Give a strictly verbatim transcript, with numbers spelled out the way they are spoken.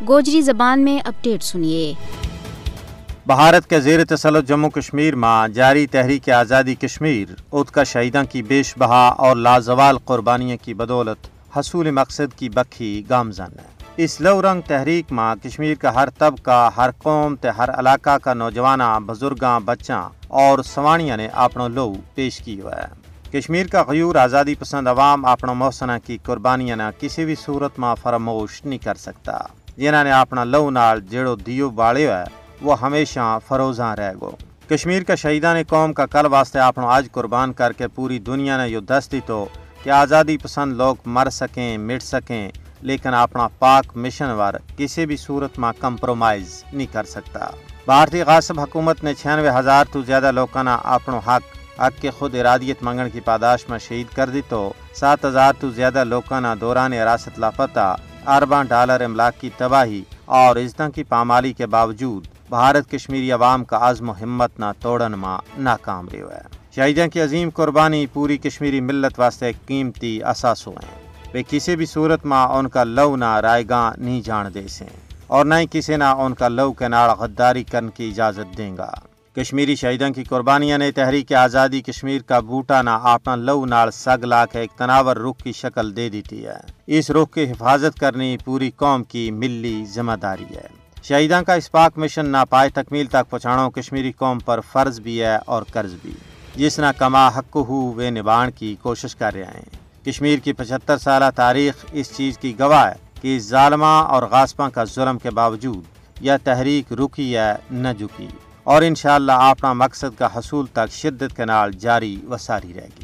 گوجری زبان میں اپڈیٹ سنیے۔ بھارت کے زیر تسلط جموں کشمیر ما جاری تحریک آزادی کشمیر ات کا شہیداں کی بیش بہا اور لازوال قربانیاں کی بدولت حصول مقصد کی بکھی گامزن ہے۔ اس لو رنگ تحریک ما کشمیر کا ہر طبقہ، ہر قوم تے ہر علاقہ کا نوجواناں، بزرگاں، بچاں اور سوانیاں نے اپنو لو پیش کیو ہے۔ کشمیر کا غیور آزادی پسند عوام اپنو محسناں کی قربانیاں نا کسی بھی صورت ما فراموش نہیں کر سکتا۔ جنہاں نے اپنا لو نال جیڑو دیو بالیو ہے، وہ ہمیشہ فروزاں رہ گو۔ کشمیر کا شہیداں نے قوم کا کل واسطے اپنو آج قربان کر کے پوری دنیا نے یوہ دس دیتو کہ آزادی پسند لوگ مر سکیں، مٹ سکیں، لیکن اپنا پاک مشن ور کسی بھی صورت ما کمپرومائز نہیں کر سکتا۔ بھارتی غاصب حکومت نے چھیانوے ہزار تو زیادہ لوکاں نا اپنو حق حق کے خود ارادیت منگن کی پاداش ما شہید کر دیتو۔ سات ہزار تو زیادہ لوکاں نا دوران حراست لاپتہ، ارباں ڈالر املاک کی تباہی اور عزتاں کی پامالی کے باوجود بھارت کشمیری عوام کا عزم و ہمت نا توڑن ما ناکام رہیو ہے۔ شہیداں کی عظیم قربانی پوری کشمیری ملت واسطے قیمتی اثاثو ہیں۔ ویہ کسی بھی صورت ما ان کا لو نا رائے گاں نہیں جان دے سیں، اور نہ ہی کسی نا ان کا لو کے نال غداری کرن کی اجازت دیں گا۔ کشمیری شہیداں کی قربانیاں نے تحریک آزادی کشمیر کا بوٹا نا اپنا لو نال سگ لا کے ایک تناور رخ کی شکل دے دیتی ہے۔ اس رخ کی حفاظت کرنی پوری قوم کی ملی ذمہ داری ہے۔ شہیداں کا اس پاک مشن نا پائے تکمیل تک پہنچانو کشمیری قوم پر فرض بھی ہے اور قرض بھی، جس نا کما حق ہو ویہ نبھان کی کوشش کر رہیا ہیں۔ کشمیر کی پچھتر سالہ تاریخ اس چیز کی گواہ ہے کہ ظالماں اور غاصباں کا ظلم کے باوجود یا تحریک رکی ہے نہ جھکی، اور انشاءاللہ اپنا مقصد کا حصول تک شدت کے نال جاری و ساری رہ گی۔